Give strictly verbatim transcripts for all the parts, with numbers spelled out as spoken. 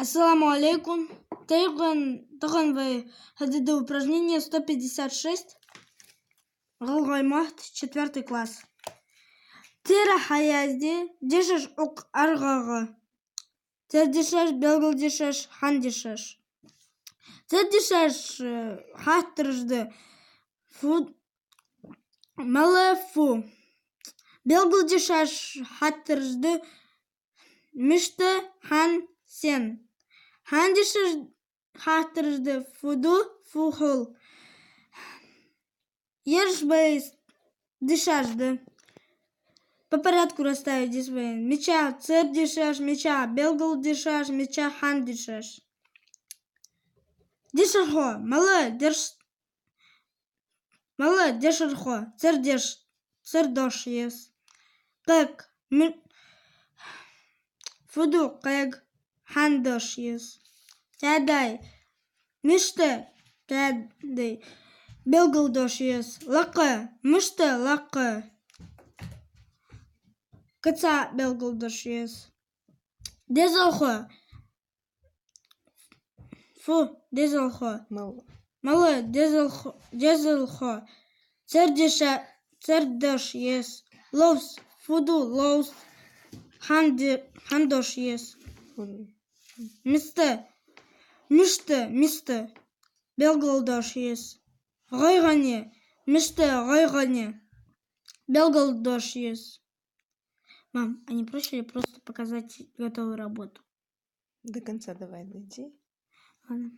Ассаламу Ӏалайкум. Тахан, тахан вай хьадергда упражнение сто пятьдесят шесть. ГӀалгӀай мотт, четвёртый класс. Тера хьаязде дешаш укх аргӀагӀа. Цердешаш, белгалдешаш, хьандешаш. Цердешаш, э, хаттараш да: фу, мала, фу. Белгалдешаш хаттараш да: мишта, хьан, сен. Хьандешаш хаттараш да: фу ду, фу хул. Ераш вай дешаш да. По порядку расставить деза вай. Мичахьа цердешаш, мичахьа белгалдешаш, мичахьа хьандешаш. Дешархо, мала деш-, мала дешархо, цердеш, цердош еза. Кхайк, ми-, фу ду кхайк, хьандош еза. Таьдай, мишта, таьдай, белгалдош еза. Лакха, мишта, лакха. Каца, белгалдош еза. Дезалхо, фу, дезалхо. Мала. Мала дезалхо, дезалхо. Цердеша, цердош еза. Ловз, фу ду, ловз. Хьанде-, хьандош еза. Фу ду. Миста, мишта, миста. Белгалдош еза. ГӀайгӀане, мишта, гӀайгӀане. Белгалдош еза. Мам, а не проще ли просто показать готовую работу? До конца давай дойди. Ладно.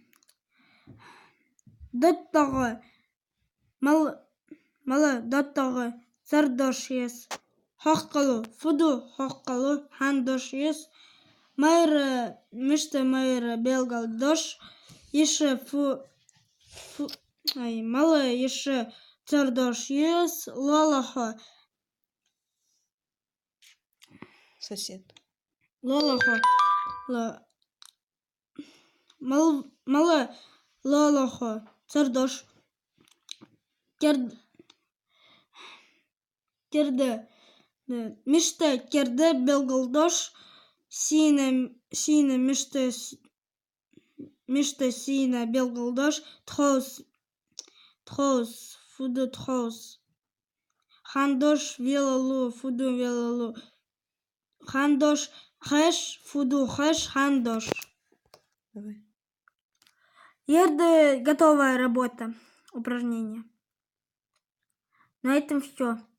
ДоттагӀа, мал-, мала доттагӀа, цердош еза. Хьокхалу, фу ду, хьокхалу, хьандош еза. Майра, мишта, майра, белгалдош. Йиша, фу, фу, ай, мала йиша, цердош еза. Лолахо, сосед. Лолахо, ло-, мал-, мала лолахо, цердош. Керд-, керда, э, мишта, керда, белгалдош. Сийна, сийна, мишта, с-, мишта, сийна, белгалдош. Тховс, тховс, фу ду, тховс. Хьандош, велалу, фу ду, велалу. Хьандош, хеш, фу ду, хеш, хьандош. Давай. Ер да готовая работа, упражнение. На этом всё.